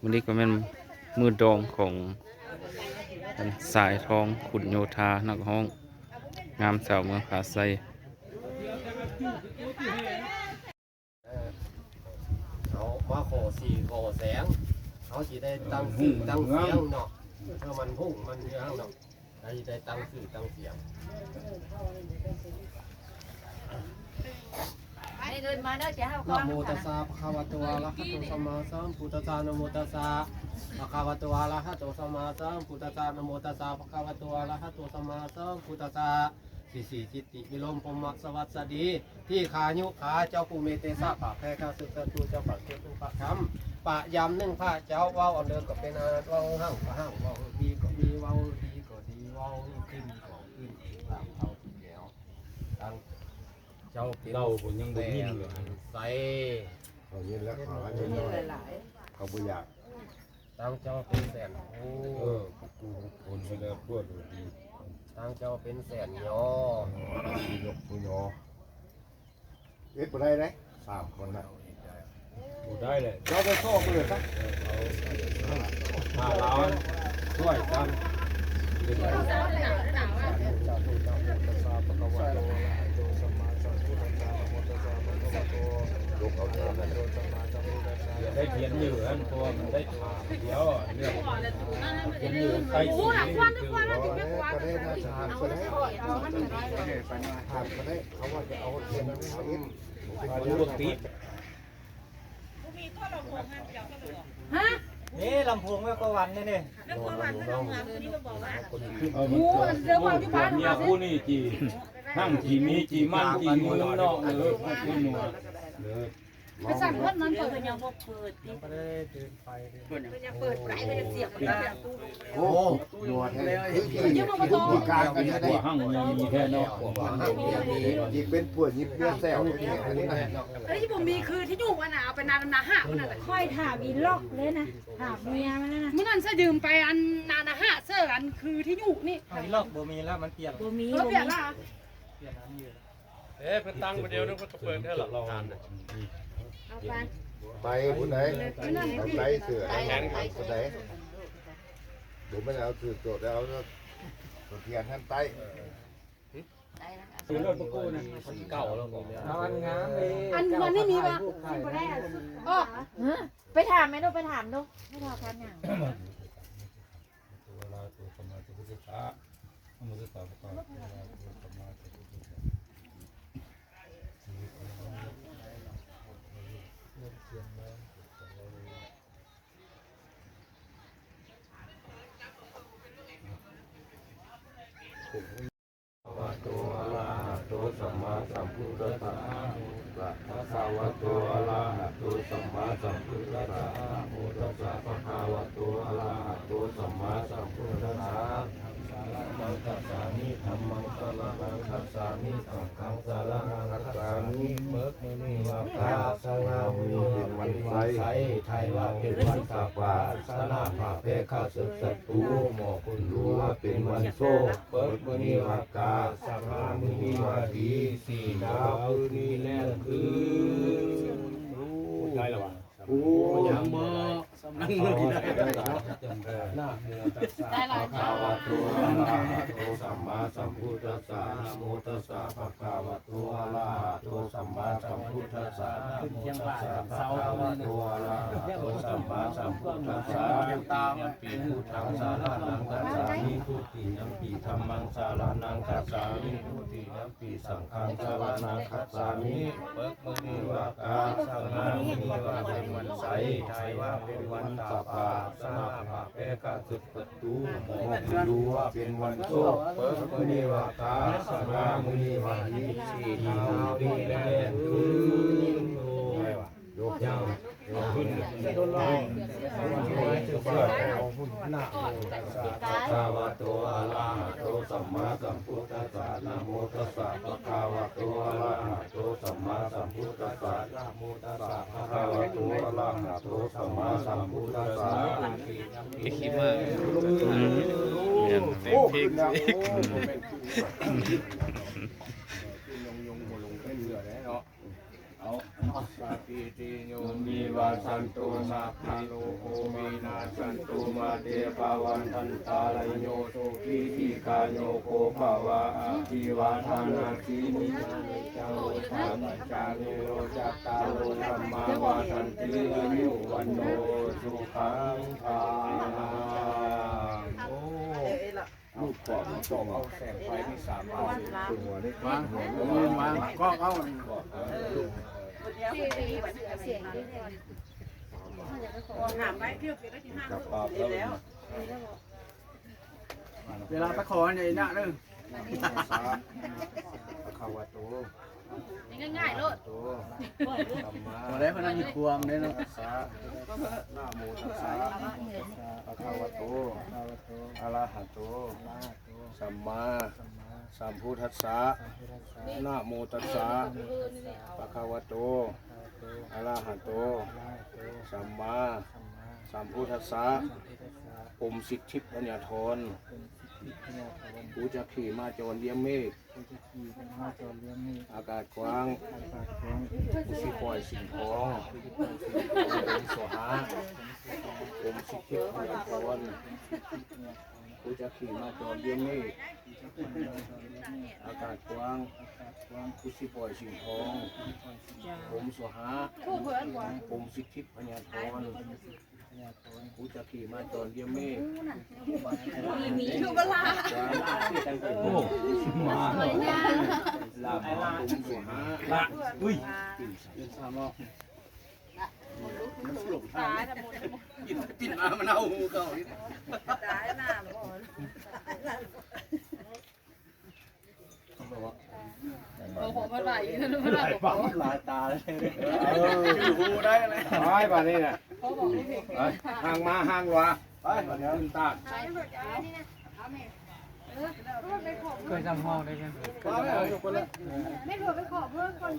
ມື້ນີ້ກໍແມ່ນມື້ດອງຂອງທ່ານ ສາຍທອງ ຂຸນໂຍທາ ນັກຮ້ອງງາມຊາວເມືອງຜາໄຊ. ເຮົາມາຂໍສີຂໍແສງ ເຮົາຊິໄດ້ຕັ້ງຊື່ຕັ້ງສຽງເນາະ ເພື່ອມັນຮຸ່ງມັນເຮືອງເນາະ. ໄດ້ ໄດ້ຕັ້ງຊື່ຕັ້ງສຽງ. ໄດ້ເງິນມາເດີ ຈະເຮົາ ນະໂມຕັດສະ ພະຄະວະໂຕ ອະລະຫະໂຕ ສຳມາສຳພຸດທັດສະ ນະໂມຕັດສະ ພະຄະວະໂຕ ອະລະຫະໂຕ ສຳມາສຳພຸດທັດສະ ນະໂມຕັດສະ ພະຄະວະໂຕ ອະລະຫະໂຕ ສຳມາສຳພຸດທັດສະ. ສິດທິ ສິດທິ ວິລົມ ພົມມະສະຫວັດສະດີ ທີຄາຍຸຄາ ເຈົ້າຜູ້ມີເຕຊະ ພະແຜ່ຂ້າເສກສັດຕູ ເຈົ້າພະເທວະພະທຳ ພະຍາມໜຶ່ງພະເຈົ້າ ເວົ້າອັນເດີກໍເປັນອັນນັ້ນ ເວົ້າຮັ່ງກໍຮັ່ງ ເວົ້າດີກໍມີ ເວົ້າດີກໍດີ ເວົ້າຂຶ້ນກໍຂຶ້ນ ຕາມເທົ່າທີ່ແກ້ວ ຕັ້ງເຈົ້າເປັນ ເລົ່າບໍ່ຍັງບໍ່ຍິນເລີຍ ແສນໃສ ເຂົາຍິນແລ້ວ ເຂົາຍິນແລ້ວ ເຂົາບໍ່ຢາກ ຕັ້ງເຈົ້າເປັນແສນໂອ ເອີ ກູຄົນຊິແລ້ວ ປວດດີ ຕັ້ງເຈົ້າເປັນແສນຍໍ ເອີ ຍົກຜູ້ຍໍ ເຮັດບໍ່ໄດ້ເດ້ ສາມຄົນນະ ບໍ່ໄດ້ແຫຼະ ເຈົ້າໄປຊອກເລີຍຊະ ຖ້າລາວຊ່ວຍກັນ ຢາກໄດ້ທຽນຢູ່ຫັ້ນ ເພາະວ່າມັນໄດ້ ໂອ້ ລະຄວັນ ລະຄວັນ ລະຄວັນ ເຂົາວ່າຈະເອົາທຽນມາຕິດ ຮະ ນີ້ລຳໂພງແມ່ປະວັນນີ້ ນີ້ ໂອ້ ເລື່ອງວ່າຢູ່ບ້ານເມຍຜູ້ນີ້ຈີ ທັງຈີມີຈີມັນຈີງູເນາະ ເອີ ເອີ ໄປສັ່ງເພິ່ນນັ້ນ ເພິ່ນຍັງບໍ່ເປີດຕິ ເພິ່ນຍັງເປີດບໍ່ໄດ້ ເພິ່ນຍັງສຽບບໍ່ໄດ້ ໂອ້ ໜວດແທ້ ຄືທີ່ ຄືທີ່ກາງກັນແທ້ ຫົວຮັ່ງມີແທ້ເນາະ ຍິບເປັນພວກຍິບເປັນແຊວແທ້ ອັນນີ້ບໍ່ມີຄືທີ່ຢູ່ອັນນ່າ ເອົາໄປນານນາຫາ ມື້ນັ້ນແຫຼະ ຂ້ອຍຖາມອີຫຼອກເລີຍນະ ຖາມເມຍມັນນະ ມື້ນັ້ນສະຢືມໄປອັນນານນາຫາ ເສີອັນຄືທີ່ຢູ່ນີ້ ອີຫຼອກບໍ່ມີແລ້ວ ມັນປ່ຽນ ບໍ່ມີ ເອີ ປ່ຽນລະ ປ່ຽນອັນຢູ່ ເອີ ເພິ່ນຕັ້ງບໍ່ດຽວໜຶ່ງ ເພິ່ນກໍເປີດໃຫ້ລະ ເອົາໄປ ໄປຜູ້ໃດ ເອົາໄປເສືອ ໄປຜູ້ໃດ ບໍ່ແມ່ນເອົາຖືກໂຕດ ເອົາທະບຽນຫັ້ນໄປ ຊື້ລົດປະກູນະ ເກົ່າແລ້ວ ເອົາອັນງາມເລີຍ ອັນ ອັນນີ້ມີບໍ່ ຊິບໍ່ໄດ້ ອອກ ໄປຖາມແມ່ດູ ໄປຖາມດູ ໃຫ້ເຮົາຖາມຫຍັງ? ພະຄະວະໂຕ ອະລະຫະໂຕ ສຳມາສຳພຸດທັດສະ ນະໂມຕັດສະ ພະຄະວະໂຕ ອະລະຫະໂຕ ສຳມາສຳພຸດທັດສະ ນະໂມຕັດສະ ພະຄະວະໂຕ ອະລະຫະໂຕ ສຳມາສຳພຸດທັດສະ ສາລະນັງ ຄັດສາມິ ທຳມັງ ສາລະນັງ ຄັດສາມິ ສັງຄັງ ສາລະນັງ ຄັດສາມິ ເປີກມື້ນີ້ວ່າກາ ສະຫງາມື້ນີ້ເປັນວັນໄຊ ໄທວະເປັນວັນຕາປາ ຊະນະພະແພ້ຂ້າເສກສັດຕູ ໝໍ້ຄຸນຮູ້ວ່າເປັນວັນໂຊກ ເປີກມື້ນີ້ວ່າກາ ສະຫງາມື້ນີ້ວ່າດີ ສີ່ດາວຄືນນີ້ແລ່ນຄືນ ໄດ້ແລ້ວຫວາ? ໂອ້ ຍັງບໍ່ ນະໂມຕັດສະ ພະຄະວະໂຕ ອະລະຫະໂຕ ສຳມາສຳພຸດທັດສະ ນະໂມຕັດສະ ພະຄະວະໂຕ ອະລະຫະໂຕ ສຳມາສຳພຸດທັດສະ ນະໂມຕັດສະ ພະຄະວະໂຕ ອະລະຫະໂຕ ສຳມາສຳພຸດທັດສະ ທຸຕິຍຳປີ ພຸດທັງ ສາລະນັງ ຄັດສາມິ ທຸຕິຍຳປີ ທຳມັງ ສາລະນັງ ຄັດສາມິ ທຸຕິຍຳ ປີ ສັງຄັງ ສາລະນັງ ຄັດສາມິ ເປີກມື້ນີ້ວ່າກາ ສະຫງາມື້ນີ້ວ່າເປັນວັນໄຊ ໄທວະເປັນວັນຕາປາ ຊະນະພະແພ້ຂ້າເສກສັດຕູ ໝໍ້ຄຸນຮູ້ວ່າເປັນວັນໂຊກ ເປີກມື້ນີ້ວ່າກາ ສະຫງາມື້ນີ້ວ່າດີ ສີ່ດາວຄືນນີ້ແລ່ນຄືນ ຍາວ ຍາວຂຶ້ນ ພະຄະວະໂຕ ອະລະຫະໂຕ ສຳມາສຳພຸດທັດສະ ນະໂມຕັດສະ ພະຄະວະໂຕ ອະລະຫະໂຕ ສຳມາສຳພຸດທັດສະ ນະໂມຕັດສະ ພະຄະວະໂຕ ອະລະຫະໂຕ ສຳມາສຳພຸດທັດສະ ໄປຂີ່ມາ ອືມ ແມ່ນ ເພງ ເພງ ເພງ ເອົາ Sabbītiyo vivajjantu, sabbarogo vinassatu, mā te bhavatvantarāyo, sukhī dīghāyuko bhava. Abhivādanasīlissa niccaṃ vuḍḍhāpacāyino, cattāro dhammā vaḍḍhanti, āyu vaṇṇo sukhaṃ balaṃ. ລູກກອກເອົາແສງໄຟມີສາມບາດ ວາງ ວາງກອກເອົາ ເວລາຕະຂໍໃຫຍ່ນະເດີ ພະຄະວະໂຕ ງ່າຍໆໂລດ ອະລະຫະໂຕ ສັມມາ ບໍ່ໄດ້ເພິ່ນມີຄວາມເດ້ເນາະ ສະ ນະໂມຕັດສະ ພະຄະວະໂຕ ອະລະຫະໂຕ ສຳມາສຳພຸດທັດສະ ນະໂມຕັດສະ ພະຄະວະໂຕ ອະລະຫະໂຕ ສຳມາສຳພຸດທັດສະ ອົມສິດທິພະຍາທອນ ປູຈັກຂີມາຈອນລຽມເມກ ອາກາດກວ້າງ ປູຊິປ່ອຍສິ່ງທອງ ອົມສວາຫາ ອົມສິດທິພະຍາທອນ ປູຈັກຂີມາຈອນລຽມເມກ ອາກາດກວ້າງ ປູຊິປ່ອຍສິ່ງທອງ ອົມສວາຫາ ອົມສິດທິພະຍາທອນ ປູຈັກຂີມາຈອນລຽມເມກ ໂອ້ ມາ ລາມາ ອົມສວາຫາ ອຸ້ຍ ເອົາຫົວມາໄຫຼ ໄຫຼປາກຫຼາຍຕາເລີຍ ເອີ ຈື່ຫູໄດ້ເລີຍ ໄປບາດນີ້ນະ ເອົາບໍ່ ໄປ ຫ່າງມາຫ່າງວ່າ ໄປບາດນີ້ ຂຶ້ນຕາດ ເຄີຍຈຳຫ້ອງໄດ້ແມ່ນ ໄປແລ້ວ ໄປແລ້ວ ແມ່ນບໍ່ໄປຂໍເພີ່ມກ່ອນ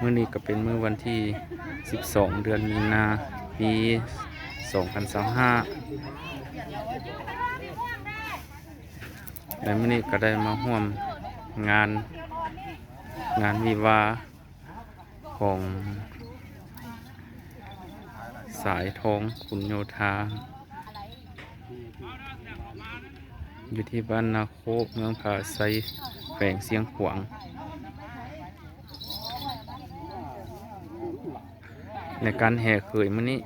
ມື້ນີ້ກໍເປັນມື້ວັນທີສິບສອງ ເດືອນມີນາ ປີສອງພັນຊາວຫ້າ ແລະ ມື້ນີ້ກໍໄດ້ມາຮ່ວມງານ ງານວິວາຂອງສາຍທອງ ຂຸນໂຍທາ ຢູ່ທີ່ບ້ານນາໂຄກ ເມືອງຜາໄຊ ແຂວງຊຽງຂວາງ. ໃນການແຫ່ເຂີຍມື້ນີ້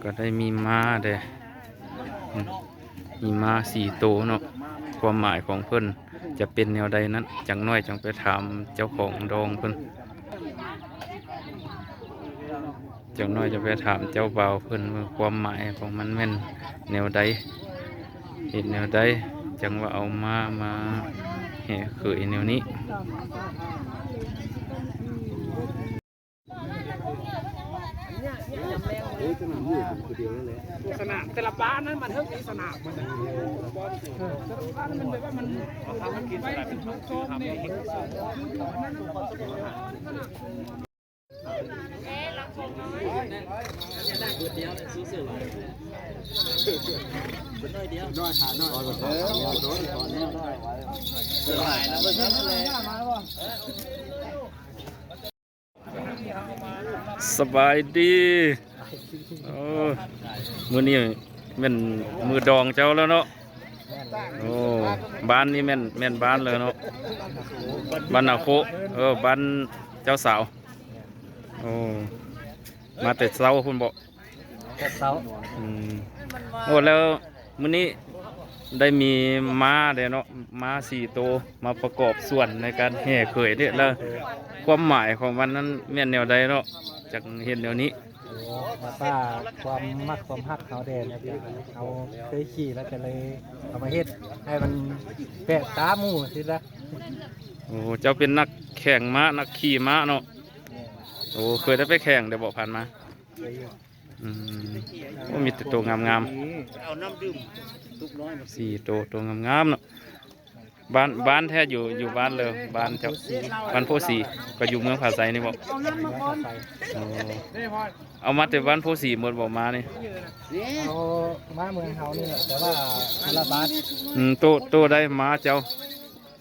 ກໍໄດ້ມີມ້າແດ່ ອືມ ມີມ້າສີ່ໂຕເນາະ ຄວາມໝາຍຂອງເພິ່ນຈະເປັນແນວໃດນັ້ນ ຈັກໜ້ອຍຈັ່ງໄປຖາມເຈົ້າຂອງດອງເພິ່ນ. ຈັກໜ້ອຍຈະໄປຖາມເຈົ້າບ່າວເພິ່ນວ່າຄວາມໝາຍຂອງມັນແມ່ນແນວໃດ ເຮັດແນວໃດຈັ່ງວ່າເອົາມ້າມາແຫ່ເຂີຍແນວນີ້. ສະໜາມແຕ່ລະບ້ານນັ້ນມັນເຖິງມີສະໜາມມັນນະ ເອີ ແຕ່ລະບ້ານນັ້ນມັນແບບວ່າມັນ ມັນໄວ້ຖືກໂຊມນີ້. ສະບາຍດີ ໂອ້ ມື້ນີ້ແມ່ນມື້ດອງເຈົ້າແລ້ວເນາະ. ໂອ້ ບ້ານນີ້ແມ່ນ ແມ່ນບ້ານເລີຍເນາະ ບ້ານນາໂຄ ເອີ ບ້ານເຈົ້າສາວ. ໂອ້ ມາແຕ່ເຊົ້າພຸ້ນບໍ? ແຕ່ເຊົ້າ. ອືມ ໂອ້ ແລ້ວມື້ນີ້ໄດ້ມີມ້າເດ້ເນາະ ມ້າສີ່ໂຕມາປະກອບສ່ວນໃນການແຫ່ເຂີຍເດ້ ແລ້ວຄວາມໝາຍຂອງມັນນັ້ນແມ່ນແນວໃດເນາະ ຈັ່ງເຮັດແນວນີ້? ໂອ້ ມາສາຄວາມມັກຄວາມຮັກເຮົາແດ່ ແລ້ວກໍເຮົາເຄີຍຂີ່ ແລ້ວກໍເລີຍເອົາມາເຮັດໃຫ້ມັນແປກຕາໝູ່ຊີ້ລະ. ໂອ້ ເຈົ້າເປັນນັກແຂ່ງມ້າ ນັກຂີ່ມ້າເນາະ? ແມ່ນ. ໂອ້ ເຄີຍໄດ້ໄປແຂ່ງແລ້ວບໍ ຜ່ານມາ? ເຄີຍຢູ່. ອືມ ໂອ້ ມີແຕ່ໂຕງາມໆ ສີ່ໂຕ ໂຕງາມໆເນາະ. ບ້ານ ບ້ານແທ້ຢູ່ ຢູ່ບ້ານເລີ ບ້ານເຈົ້າ ບ້ານໂພສີ ກໍຢູ່ເມືອງຜາໄຊນີ້ບໍ? ໂອ້ ເອົາມາແຕ່ບ້ານໂພສີໝົດບໍ ມ້ານີ້? ເອົາມາເມືອງເຮົານີ້ແຫຼະ ແຕ່ວ່າຄົນລະບ້ານ. ອືມ ໂຕ ໂຕໃດມ້າເຈົ້າ?